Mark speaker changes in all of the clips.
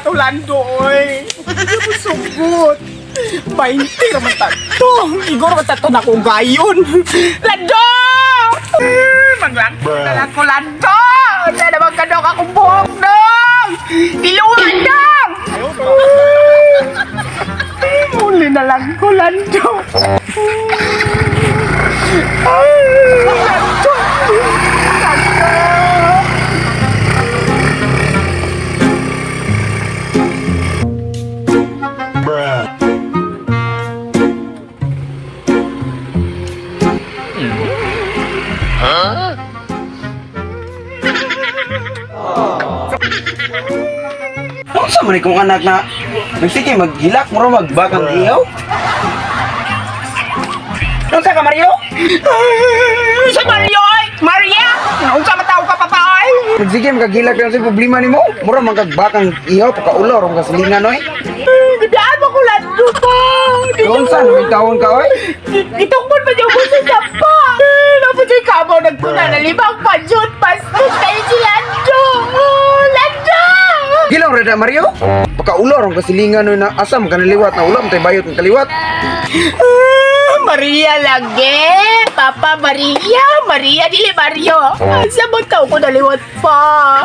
Speaker 1: to, Lando, oy. Hindi mo sugot. 20 raman tato. Igor man tato na ko gayon. Lando! Eh, maglangko na lang ko, Lando! Wala naman ka dong akong buhok dong! Iluwan dong! Muli na lang ko, Lando. Ay, Lando! Lando!
Speaker 2: Unsa man kong anak na nagsige maghilak mo magbakang ihaw? Unsa ka, Mario?
Speaker 1: Sa Mario, ay! Maria! Unsa man tao ka pa pa, ay?
Speaker 2: Nagsige magagilak lang sa problema nimo. Mura man kag bakang ihaw pakaulaw rong kasilingan oy.
Speaker 1: Gidaan mo ko, Lando pa!
Speaker 2: Unsa naman taon ka oy?
Speaker 1: Gitukmon pa niyo mo sa sapa! Dapat yung kabaw nagtuna na limang padyot bastos kayo si Lando! Oh, Lando!
Speaker 2: Gilaw ra da, Mario? Pakaulaw rong kasilingan oy na asa man ka naliwat na ulam tay bayot ng kaliwat.
Speaker 1: Ah, Maria lagi! Papa Maria! Maria dili Mario! Asa mo tao ko naliwat pa?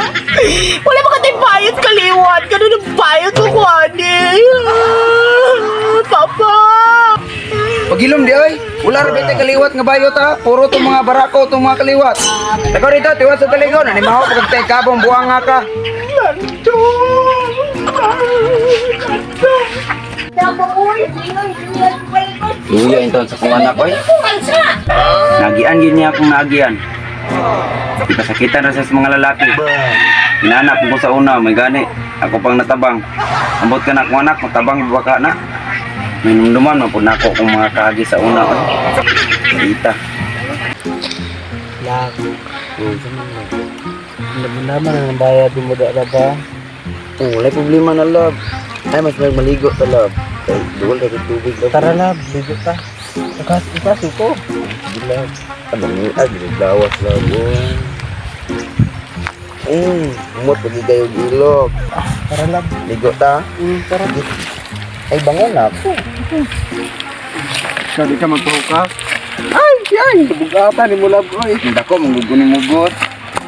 Speaker 1: Wala ba ka bayot kaliwat? Ganun ang bayot ko kuani! Ah, Papa!
Speaker 2: Pagilom di oy. Wala ra bitay kaliwat nga bayot ha. Puro tong mga barako tong mga kaliwat. Dako rito tiwas sa taligon ani maho pag tay kabong buang nga ka.
Speaker 1: Lando! Lando!
Speaker 2: Luya inton sa kong anak oy. Nagian gid niya akong naagian. Ipasakitan ra siya sa mga lalaki. Inanak ko sa una, may gani. Ako pang natabang. Ambot ka na akong anak, matabang baka na. May numduman man pud nako kung mga kaagi sa una. Oy. Kita.
Speaker 3: Lak. Naman ang bayad mo da ba?
Speaker 2: Oh, wala problema na, love. Ay, mas may maligo ta, love. Kay duol ra kay tubig, love.
Speaker 3: Tara lab, ligo ta. Ukas, ukas ko.
Speaker 2: Sige, love. Ano ni ag lawas, love. Oh. Umot pagi kayo ilok.
Speaker 3: Tara lab.
Speaker 2: Ligo ta.
Speaker 3: Tara.
Speaker 2: Ay, bangon na ako.
Speaker 3: Kadi ka magpahuka. Ay, ay, bugata ni mo lab oy.
Speaker 2: Hindi ko, manggugunin mo god.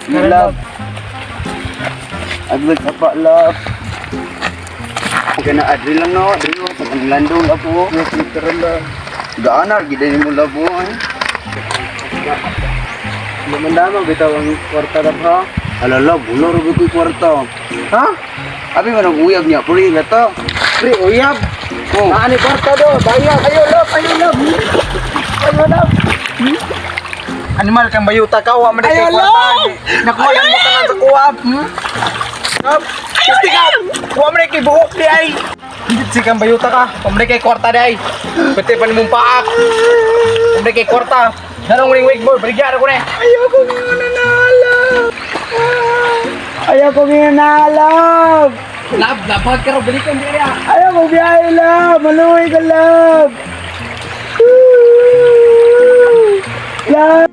Speaker 2: Sige, love. Aglag ka pa, love. Kana adri lang no, adri no, sa kanang landong ako.
Speaker 3: Tara lab.
Speaker 2: Gaana, gid ni mo love oh, ay.
Speaker 3: Naman lamang bitaw ang kwarta lab ha.
Speaker 2: Ala love, wala ra ba ko'y kwarta.
Speaker 3: Ha?
Speaker 2: Abi man ang uyab niya, puri na to.
Speaker 3: Pre, uyab.
Speaker 2: Oh.
Speaker 3: Naani kwarta do, bayad. Ayo lab, ayo lab. Ayo lab.
Speaker 2: Animal kang bayuta ka, wa man
Speaker 3: Ayaw,
Speaker 2: kay kwarta.
Speaker 3: love!
Speaker 2: Nakuha lang mo tanan sa kuwab. Hmm?
Speaker 3: Lab. Gusti ka. Wa man kay buhok di ay. Hindi kang bayuta ka. Wa man kay kwarta di ay. Pwede pa nimong paak. Wa man kay kwarta. Nanong ring wakeboard, baligyan ako na.
Speaker 2: Ayoko nga nanalab. Ayoko nga nanalab.
Speaker 3: Lab, labag ka raw, balikan di ay.
Speaker 2: Ayoko biyahe, love. Maluwi ka, love. Love.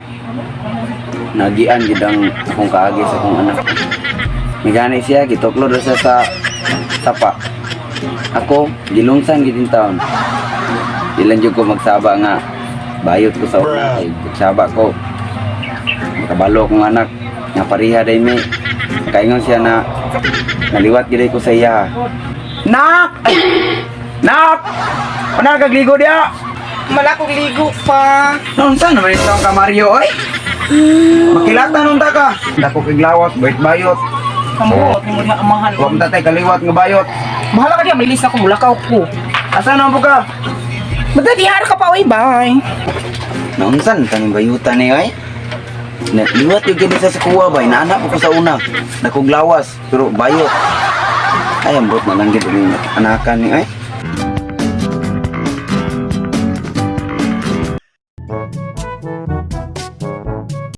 Speaker 2: Nagian gid ang akong kaagi sa akong anak. Migani siya gituklod ra siya sa sapa. Ako gilungsan gid in taon. Ilan jud ko magsaba nga bayot ko sa una kay magsaba ko. Makabalo akong anak nga pareha day mi. Kaingon siya na naliwat gid ko sa iya. Nak! Ay! Nak! Ano kagligo diya?
Speaker 1: Malakong ligo pa.
Speaker 2: Noon saan naman ito ang kamaryo, oy? Makilata nun ta ka. Dako kay lawas, bayot-bayot.
Speaker 1: Kamuot ni mo niya amahan.
Speaker 2: Huwag mo tatay kaliwat nga bayot.
Speaker 1: Bahala ka diya, malilis ako, mulakaw ko.
Speaker 2: Asa naman po ka?
Speaker 1: Madadihar ka pa, oy, bye.
Speaker 2: Noon saan tanging bayutan ni, oy? Naliwat yung ganit sa kuwa ba? Inaanak ko sa una. Nakuglawas, pero bayot. Ay, ambot na lang gid ang anakan ni, oy.